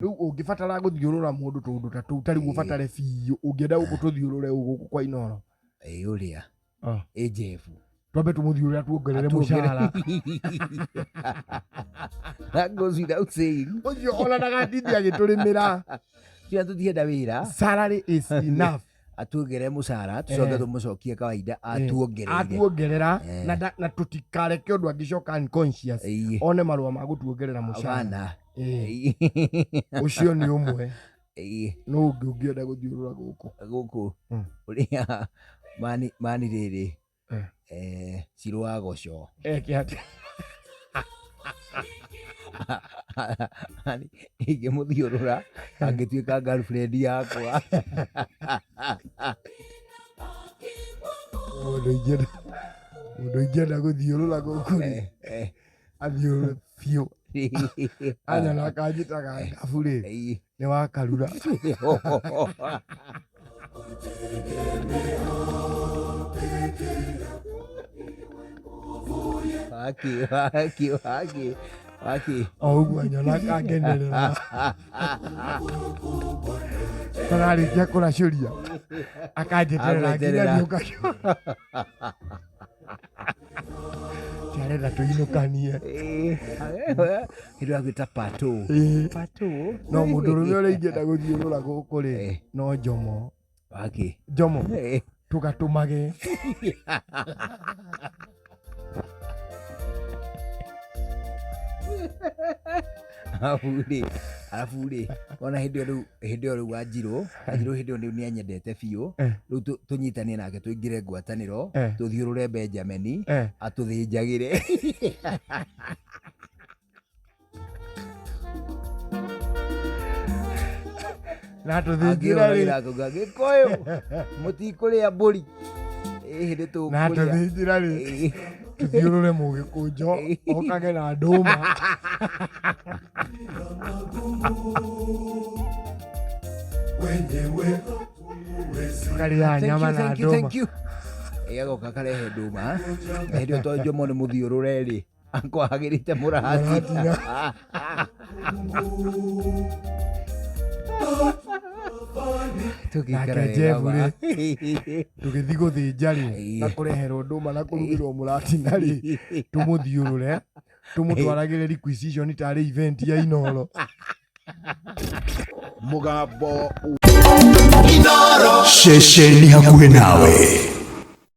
Rĩu ũngĩbatara gũthiũrũra mũndũ tũndũ ta tũu, ta rĩu ũbatare biũ, ũngĩenda gũkũ tũthiũrũre ũ gũkũ kwa Inooro? Ĩ ũrĩa ĩ Jeff. Twambe tũmũthiũrũre atuongerere mũcara. That goes without saying. Ũcio ona ndagatinde agĩtũrĩmĩra. Tia tũtienda wĩra. Salary is enough. Atuongerere mũcara, tũcoke tũmũcokie kawaida atuongereire. Atuongerera. Na tũtikareke ũndũ angĩcoka unconscious one marũa ma gũtuongerera mũcara. Bana. Ũcio nĩ ũmwe. No ũngĩ ũngĩenda gũthiũrũra gũkũ? Gũkũ ũrĩa mani mani rĩrĩ Cirũ wa Goco. Eke atĩa? Ingĩmũthiũrũra angĩtuĩka girlfriend yakwa. Mũndũ ingĩenda gũthiũrũra gũkũ rĩ, athiũrũre biũ anyona akanjĩtaga ngabu rĩ, nĩ wakarura. Waki, waki, waki, waki. O ũguo anyona akangenerera tararĩkia kũracũria akanjeterera nginya Agweterera. niũka arenda tũinũkanie. Hĩndĩ agwĩta pato. Pato. No mũndũrũme ũrĩa ingĩenda gũthiũrũra gũkũ rĩ, no Njomo. Waki. Njomo tũgatũmage. Arabu rĩ, arabu rĩ, ona hĩndĩ ĩyo rĩu, hĩndĩ ĩyo rĩu Wanjirũ, Wanjirũ hĩndĩ ĩyo rĩu nĩ anyendete biũ. Rĩu tũnyitanie nake tũingĩre ngwatanĩro, tũthiũrũre Benjamin, atũthĩnjagĩre. Na tũthĩnjĩra rĩ? Angĩhũragĩra akauga Gĩkũyũ mũtikũrĩa mbũri. Ĩhĩ nĩ Na tũkũrĩa. tũthĩnjĩra rĩ? Tũthiũrũre mũgĩkũnjo okage na ndũma. Karĩa Thank nyama you, na thank you, ndũma. thank you. Ĩ, agoka karehe ndũma. Na hĩndĩ ĩyo tondũ Njomo nĩ mũthiũrũre rĩ, akwahagĩrĩte mũratina. Tũgĩikara Nake wega Jeff ma. rĩ, tũgĩthiĩ gũthĩnja rĩ, na kũreherwo ndũma na kũrugĩrwo mũratina rĩ, tũmũthiũrũre tũmũtwaragĩre requisition tarĩ event ya Inooro. Mũgambo Ceceni hakuhĩ nawe.